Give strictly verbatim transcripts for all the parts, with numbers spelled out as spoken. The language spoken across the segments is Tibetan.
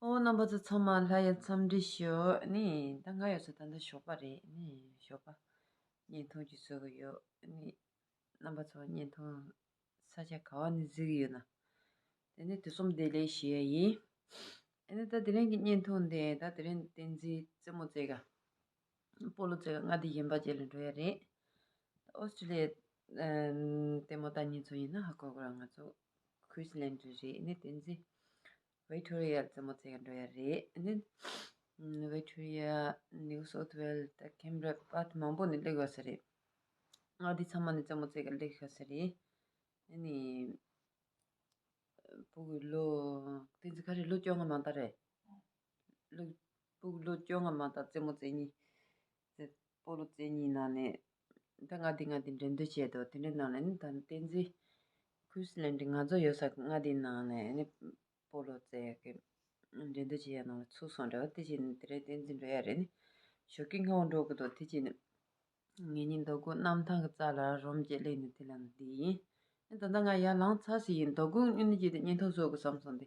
ཨོ། རྣམ་པ་ཚོ་ཚང་མ་ལྷ་ཡར་འཚམས་འདྲི་ཞུ། ནི་ད་ང་ཡོད་ས་ད་ལྟ་ཞོགས་པ་རེད། ནི་ཞོགས་པ་བརྙན་ཐུང་ཅིག་བཟོ་གི་ཡོད། ནི་རྣམ་པ་ཚོ་བརྙན་ཐུང་ས་ཆ་ག་བ་ནས་གཟིགས་ཡོད་ན། དེ་ནི་དུས་གསུམ་བདེ་ལེགས་ཞུ་ཡ་ཡིན། ཨ་ནི་ད་དེ་རིང་གི་བརྙན་ཐུང་འདི་ད་དེ་རིང་བསྟན་འཛིན་རྩེད་མོ་རྩེ་ག་སྤོ་ལོ་རྩེ་ག་མངའ་སྡེ་གཞན་པ་ཅིག་ལ་འགྲོ་ཡ་རེད། ཨོ་སི་ཀྲི་ལི་ཡ་ཨམ་ལྟད་མོ་ལྟ་མཁན་ཚོ་ཡིན་ན་ཧ་གོ་གི་རེད། ང་ཚོ་ཁུའིན་སི་ལན་ཌི་རེད། ཨ་ནི་བསྟན་འཛིན་ཝི་ཀྲི་ཡ་རྩེད་མོ་རྩེ་ག་འགྲོ་ཡ་རེད། ཨ་ནི་ཝི་ཀྲི་ཡ། ནིའུ་སའུཐ་ཝེལ། ད་ཁེམ་ར། པར་མང་པོ་ནས་སླེབས་ཡོད་ས་རེད། མངའ་སྡེ་ཚང་མ་ནས་རྩེད་མོ་རྩེ་ག་སླེབས་ཡོད་ས་རེད། ཨ་ནི་སྤོ་ལོ། བསྟན་འཛིན་ག་རེ་ལོ་བཅོ་ལྔ་མ་གཏོགས་རེད། ལོ། སྤོ་ལོ་བཅོ་ལྔ་མ་གཏོགས་རྩེད་མོ་རྩེ་མཁན། རྩེ། སྤོ་ལོ་རྩེ་མཁན་ནང་ནས་ད་མངའ་སྡེ་མངའ་སྡེ་འགྲན་བསྡུར་བྱས་འདུག་དེ་འདྲའི་ནང་ནས་ནི་ད་བསྟན་འཛིན་ཁུའིན་སི་ལན་ཌི་ང་ཚོ་ཡོད་ས་མངའ་སྡེའི་ནང་ནས་ནི་སྤོ་ལོ་རྩེ་གི་འགྲན་བསྡུར་བྱེད་ཡ་ནང་ལ་ཚུད་སོང་རེད་བ། དེ་བྱས་ནས་དེ་རིང་བསྟན་འཛིན་འགྲོ་ཡ་རེད། ནི་ཞོགས་ཀས་སྔ་བོ་འགྲོ་གི་འདུག་དེ་བྱས་ནས། ངེད་གཉིས་མདོ་དགོང་གནམ་ཐང་གི་རྩ་ལ་རུམ་གཅིག་སླེབས་ནས་དེ་ལ་འདི་ཡིན། ཨེ་ད་ལྟ་ང་ཡར་ལངས་ཚར་ཟིན་ཡིན། མདོ་དགོང་ཨེ་ནི་བྱས་ཏེ་བརྙན་ཐུང་བཟོ་དགོས་བསམ་སོང་སྟེ།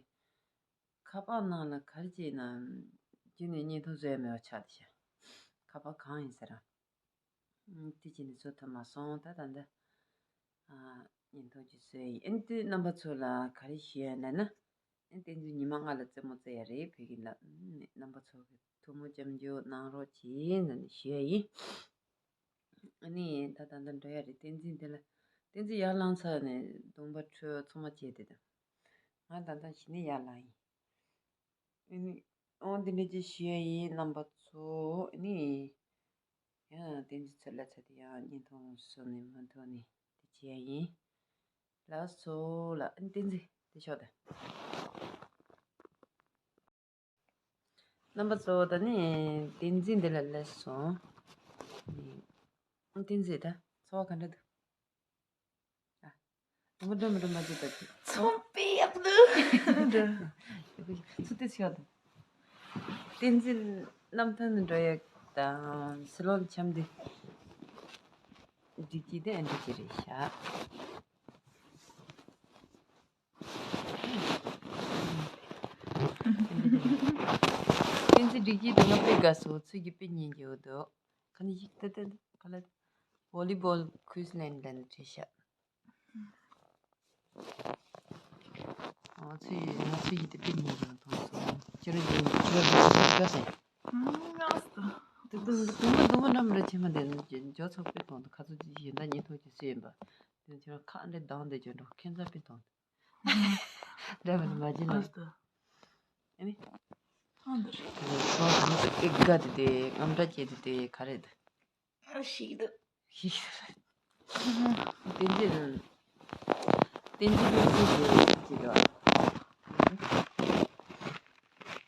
ཁ་པར་ནང་ལ་ག་རེ་བྱས་ན། རྒྱུན་ནས་བརྙན་ཐུང་བཟོ་ཡ་མེད་པ་ཆགས་བསྡད་ཤག་ཁ་པར་གང་ཡིན་ཟེར་ར། ཨ་དེ་བྱས་ནས་བཟོ་ཐུབ་མ་སོང་། ད་ད་འདི། ཨ་བརྙན་ཐུང་ཅིག་བཟོས་ཡིན། ཨེ་དེ་རྣམ་པ་ཚོ་ལ་ག་རེ་ཞུ་ཡ་ལབ་ན། ཨེ་བསྟན་འཛིན་ཉི་མ་ལྔ་ལ་རྩེད་མོ་རྩེ་ཡ་རེད། ཕ་གི་ལ། རྣམ་པ་ཚོ་གི་ཐུགས་སྨོན་སྐྱབས་འཇུག་གནང་རོགས་གྱིས་ཟེར་ནས་ཞུ་ཡ་ཡིན། ཨ་ནི་ད་ད་ལྟ་འགྲོ་ཡ་རེད། བསྟན་འཛིན་དེ་ལ། བསྟན་འཛིན་ཡར་ལངས་ཚར་ནས་གདོང་པ་འཁྲུད་ཚང་མ་བྱས་ཏེ་ད། ང་ད་ལྟ་གཞི་ནས་ཡར་ལངས་ཡིན། ཨ་ནི་ཨོ་འདི་འདྲ་ཅིག་ཞུ་ཡ་ཡིན་རྣམ་པ་ཚོ། ཨ་ནི་ཡང་བསྟན་འཛིན་ཚུར་ལ་ཚར་དེ་ཡང་བརྙན་ཐུང་བཟོ་ནས་མ་འདུག་ནས་དེ་བྱེད་ཡ་ཡིན། ལགས་སོ་ལགས། ཨ་ནི་བསྟན་འཛིན་དེ་ཤོག་ད། རྣམ་པ་ཚོ་ད་ནི་བསྟན་འཛིན་འདི་ལ་སླེབས་སོང་། བསྟན་འཛིན་ད་ཚོར་བ་ག་འདྲ་འདུག་ཨ། མ་འགྲོ་མ་འགྲོ་མ་འགྲོ་ད། ཚོང་པའི་ཡག་འདུག་ཚུར་ཏེ་ཆེ་བ་དང་། བསྟན་འཛིན་གནམ་ཐང་ནས་འགྲོ་ཡག་དང་སི་ལོང་འཆམ་འདི། བསྒྲིགས་ཀྱི་དེ་ཨ་འདྲ་ཅིག་རེད་ཤག་བསྟན་འཛིན་བསྒྲིགས་ཀྱི་དེ་ང་དཔེ་དགའ་སོང་། ཚུལ་གྱི་དཔེ་ཉན་གྱི་ཡོད་དོ། ཁ་ནས་ཡིག་ཏེ་ཏེ་ཁ་ལ་ཝོ་ལི་བོལ་ཁུའིན་སི་ལན་ཌི་ལ་ནས་བྲིས་ཤག་ཨོ་ཚུལ་ཡིན། ང་ཚུལ་ཡིན་དེ་དཔེ་ཉན་གྱི་ཡོད་མཐོང་སོང་། ཁྱོད་རང་གི་ཁྱོད་རང་གི་ཁྱོད་སེ། དུ་དུ་དུ་མ་དུ་མ་འགྲམ་ར་ཆེ་མ་དེ་ནི་ཇོ་ཚོགས་དཔེ་མཐོང་དུ་ཁ་ཚུལ་ཅི་ཡིན་ད་ཉིན་ཐོག་ཅི་སུ་ཡིན་པ། དེ་ཁྱོད་རང་ཁ་འདྲེ་དང་དེ་ཇོ་འགྲོ་ཁྱེད་ཚ་དཔེ་མཐོང་དུ། འདྲ་བ་ནི་མ་བྱེད་ན། ཨ་སྟ། ཨ་ནི། ཐང་འདི་རེད། ཚོ་ཨ་ནི་ཨེ་དགའ་དེ་དེ་རྔམ་སྐྲག་བྱེད་དེ་དེ་ག་རེད། ཨ་ཤིག་འདུག་ཤིག་བསྟན་འཛིན། བསྟན་འཛིན་སློབ་གྲྭའི་དེ་ཅི་རེད།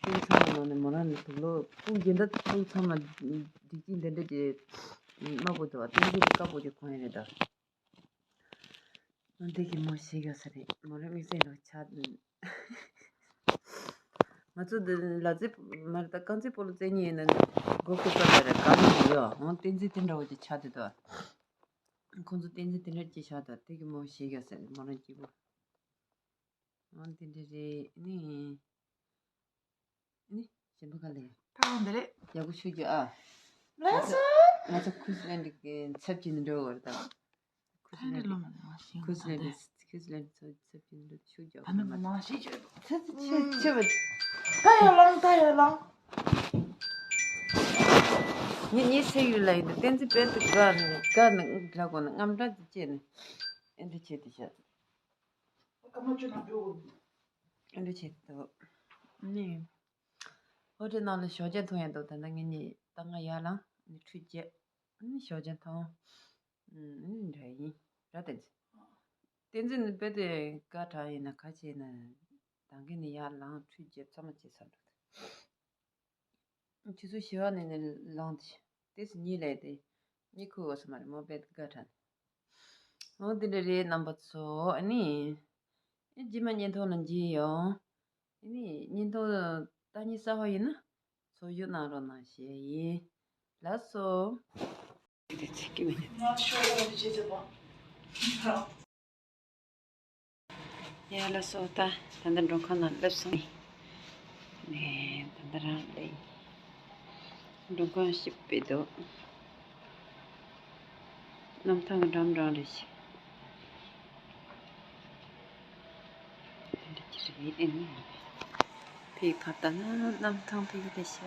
བསྟན་ཚང་མ་ནང་ནས་མོ་རང་ནས་དུག་ལོ་སྤུ་རྒྱན་ད་སྤུ་ཚང་མ་བསྒྲིགས་ཀྱི་འདི་འདྲ་ཅིག་དམར་པོ་འདུག་བ། བསྟན་འཛིན་དཀར་པོ་ཅིག་གོན་ཡ་རེད་ད། འདི་གི་མོ་ཞིག་ཡོད་ས་རེད། མོ་རང་དམིགས་བསལ་རོགས་ཆགས། ང་ཚོ་འདི་ལ་རྩེ་མ་རེད་ད། རྐང་རྩེད་སྤོ་ལོ་རྩེ་མཁན་ཡིན་ན་མགོ་སྐོར་ས་ད་རེད། ག་མི་ཡོད་འོང་། བསྟན་འཛིན་དེ་འདྲ་བོ་ཅིག་ཆགས་དེ་དོ། ཁོང་ཚོ་བསྟན་འཛིན་དེ་འདྲ་ཅིག་ཆགས་དོ། དེ་གི་མོ་ཞིག་ཡོད་ས་རེད། མོ་རང་སྐྱིད་པོ། འོང་དེ་འདྲ་རེད་ནི། ནི་གཞན་པ་ག་ལེ། ད་འོང་དེ་རེད། ཡག་པོ་ཞུ་རྒྱུ་ཨ། ལགས་སོ། ང་ཚོ་ཁུ་སི་ལན་གི་ཚབ་ཀྱི་འགྲོ་བར་དང་། ཁུ་སི་ལན་ད་འདྲ་ལོ་མ་ནང་བཞིན་ཁུ་སི་ལན་ཁུ་སི་ལན་ཚོ་ཚབ་ཀྱི་འགྲོ་ཞུ་རྒྱུ་ད་ནི་མ་ནང་བཞིན་བྱོས། ཚ་ཚ་ཆེ་ཆེ་བ། ད་ཡར་ལངས། ད་ཡར་ལངས། ངས་ངའི་སེ་ཡུལ་ལ་ཡིན་ན་བསྟན་འཛིན་དཔལ་དུ་དགའ་ནས་དགའ་ནས་དགའ་དགོས་ན་རྔམ་སྐྲག་ཅིག་སྐྱེས་ནས་ཨེ་འདྲ་བྱས་ཏེ་བཞག་སྐར་མ་བཅུ་ནང་འགྲོ་དགོས། ཨེ་འདྲ་བྱས་འདུག་ནི། ཧོ་ཊེལ་ནང་ལ་ཞོགས་ཇ་འཐུང་ཡ་འདུག་ད་ལྟ་ངེད་གཉིས་ད་ང་ཡར་ལངས་ནི་ཁྲུས་བྱས། ནི་ཞོགས་ཇ་འཐུང་། ནི་འདྲ་ཡིན། ར་བསྟན་འཛིན། བསྟན་འཛིན་ནི་དཔེ་དེ་དགའ་དྲགས་ཡིན་ན་ག་བྱས་ན། ད་གིན་ནི་ཡར་ལངས་ཁྲུས་བྱས་ཚང་མ་བྱས་ཚར་འདུག་ཆུ་ཚོད་བཞི་པ་ནས་ནི་ལངས་ཏེ་ཏོག་ཙམ་གཉིད་ལས་ཏེ་གཉིད་ཁུག་འོ་ས་མ་རེད་མོ་དཔེ་དགའ་དྲགས་ནས། འོ་དེ་འདྲ་རེད་རྣམ་པ་ཚོ། ཨ་ནི། ཨེ་རྗེས་མ་བརྙན་ཐུང་ནང་མཇལ་ཡོང་། ཨ་ནི་བརྙན་ཐུང་ལྟ་སྙིང་གསར་པ་ཡིན་ན་ཚོར་ཤུགས་གནང་རོགས་གནང་ཞེས་ཡིན། ལགས་སོ། དེ་ཚིག་གི་མིན། ཡ་ལགས་སོ། ད་ད་ལྟ་མགྲོན་ཁང་ནང་སླེབས་སོང་། ནས་ད་ལྟ་རང་ལས་འགྲོ་གང་ཞིག་པའི་དོ། གནམ་ཐང་འགྲམ་རང་རེད་ཤག་འདི་ཅི་རེད་ཨེ་ནི། ཕེབས་ཁ་ལྟ་ན་གནམ་ཐང་ཕེབས་རེད་ཤག